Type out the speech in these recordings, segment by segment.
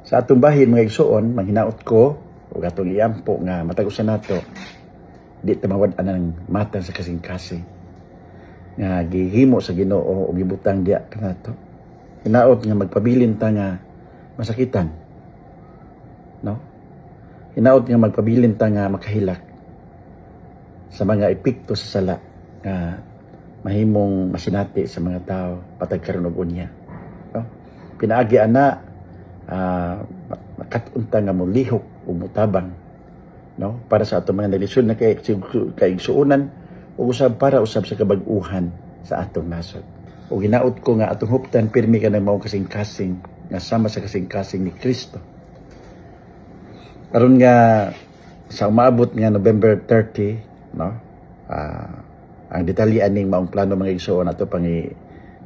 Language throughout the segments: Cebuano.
Sa atong bahin, mga igsuon, manghinaot ko ug atong iampo nga matag usa nato di ta mawad-an ang matang sa kasing-kasing nga gihimo sa Ginoo ug gibutang diya kanato. Hinaot nga magpabilin ta nga masakitan. No? Hinaot nga magpabilin ta nga makahilak sa mga epekto sa sala nga mahimong masinati sa mga tao patag karon ug unya. No? Pinaagi ana makat-on ta nga molihok ug motabang, no, para sa atong mga naglisod na kay kaigsuonan ug usab para usab sa kabag-uhan sa atong nasod. Ug hinaot ko nga atong huptan pirmi ka ng maong kasing-kasing nga sama sa kasing-kasing ni Kristo. Aron nga sa umaabot nga November 30, no? Ang detalye aning maong plano, mga igsuon, ato pang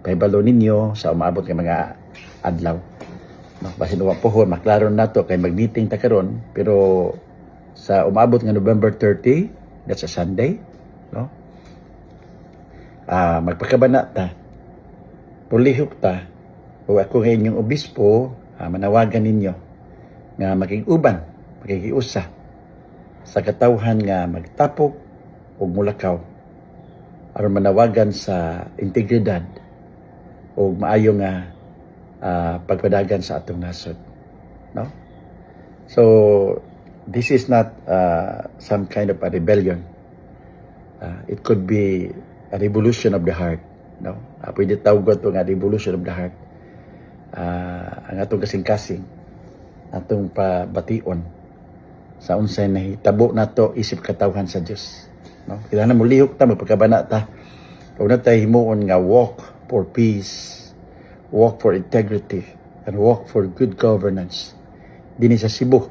pahibalo ninyo sa umaabot nga mga adlaw. No, basin wa pohon maklaro nato kay mag-meeting ta karon, pero sa umaabot nga November 30, that's a Sunday, no? Magpakabana ta. Pulihok ta. O ako nga inyong obispo, manawagan ninyo nga makig-uban, makikiusa sa katawhan nga magtapok ug mulakaw aron manawagan sa integridad ug maayo nga pagpadagan sa atong nasod, no? So this is not some kind of a rebellion. It could be a revolution of the heart, no? Pwede tawag to nga revolution of the heart. Ang atong kasing-kasing atong pabation sa unsay nahitabo nato isip katawhan sa Dios, no? Kinahanglan molihok ta, magpakabana ta ug na tay himuon nga walk for peace, walk for integrity and walk for good governance dinhi sa Cebu,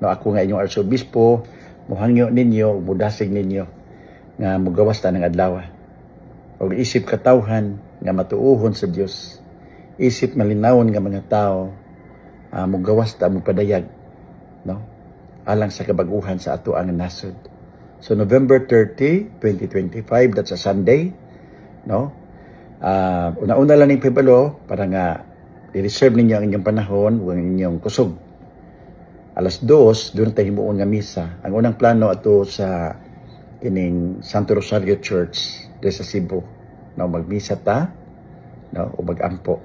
no? Ako nga inyong arsobispo mohangyo ninyo, mudasig ninyo nga mogawas ta ng adlaw ug isip katawhan nga matuohon sa Dios, isip malinawon nga mga tao, mogawas ta, mopadayag, no, alang sa kabaguhan sa ato ang nasod. So November 30, 2025, that's a Sunday, no? Una-una lang ning pahibalo para nga i-reserve ninyo ang inyong panahon ug ang inyong kusog. Alas 2, doon tayo himuon nga misa. Ang unang plano ato sa kining Santo Rosario Church diri sa Cebu. No, magmisa ta, no, o magampo.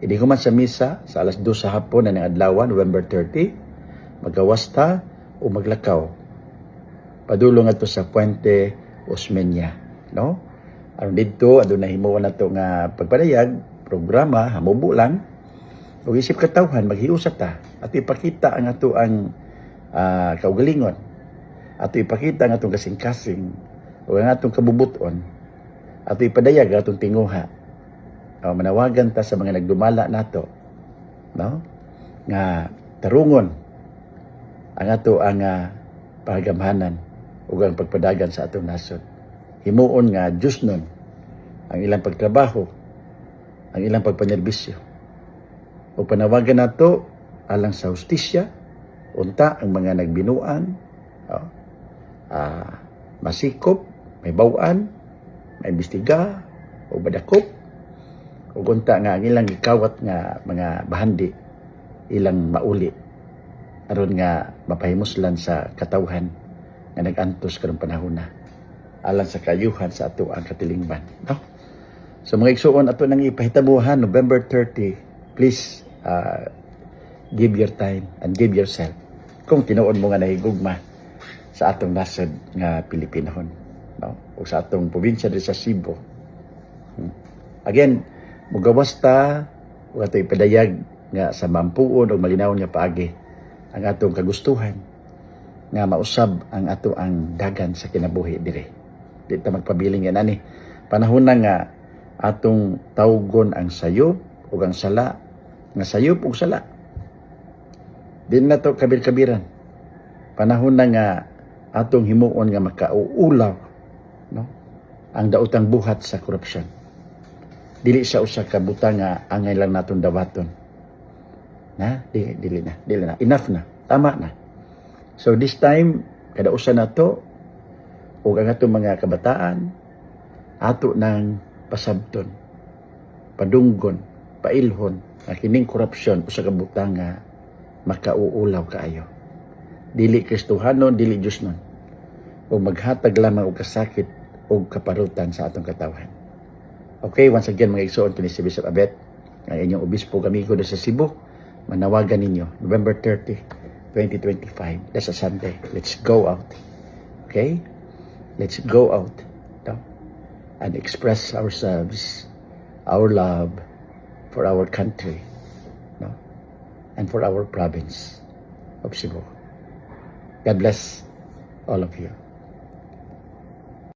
Hindi ko man sa misa sa alas 2 sa hapon na ng adlaw, November 30, magawas ta o maglakaw padulong adto sa Puente Osmeña, no? Aron didto aduna himuon nato nga pagpadayag, programa, hamubo lang. Ug isip katawhan maghiusa ta at ipakita ang ato ang kaugalingon. Ato ipakita ang atong kasing-kasing ug ang atong kabubuton. Ato ipadayag ang atong tinguha. O, manawagan ta sa mga nagdumala nato, no? Nga tarungon ang ato ang pagamhanan ug ang pagpadagan sa atong nasod. Himuon nga Diyos nun ang ilang pagtrabaho, ang ilang pagpanerbisyo. O panawagan nato alang sa hustisya, unta ang mga nagbinuan, oh, masikop, may bawaan, maimbestiga, o badakop, ug unta nga ang ilang gikawat nga mga bahandi ilang mauli aron nga mapahimuslan sa katawhan nga nag-antos karong panahon na alang sa kayuhan sa ato ang katilingban, no? So mga igsuon, ato nang ipahitabuhan November 30. Please give your time and give yourself kung tinuod mo nga nahigugma sa atong nasod nga Pilipinohon, no, o sa atong probinsya diri sa Cebu. Again, mugawas ta ug ato ipadayag nga sa mampuon o malinawon nga paagi ang atong kagustuhan nga mausab ang ato ang dagan sa kinabuhi dire. Di ta magpabiling yan ani. Panahon na nga atong tawgon ang sayop ug ang sala nga sayop ug sala. Di na to kabir-kabiran. Panahon na nga atong himuon nga makauulaw, no, ang daotang buhat sa korupsyon. Dili siya usa ka butang nga angay lang naton dawaton. Na, dili na, dili na. Enough na. Tama na. So this time, kada usa nato ug ang atong mga kabataan ato nang pasabton, padunggon, pailhon nga kining korupsyon usa ka butang nga Makauulaw kaayo. Dili Kristohanon, dili Diyosnon. O maghatag lamang og kasakit o kaparutan sa atong katawhan. Okay, once again, mga igsoon, kini si Bishop Abet, ang inyong obispo amigo sa Cebu. Manawagan ninyo, November 30, 2025. That's a Sunday. Let's go out. Okay? Let's go out, no? And express ourselves, our love for our country, no? And for our province of Cebu. God bless all of you.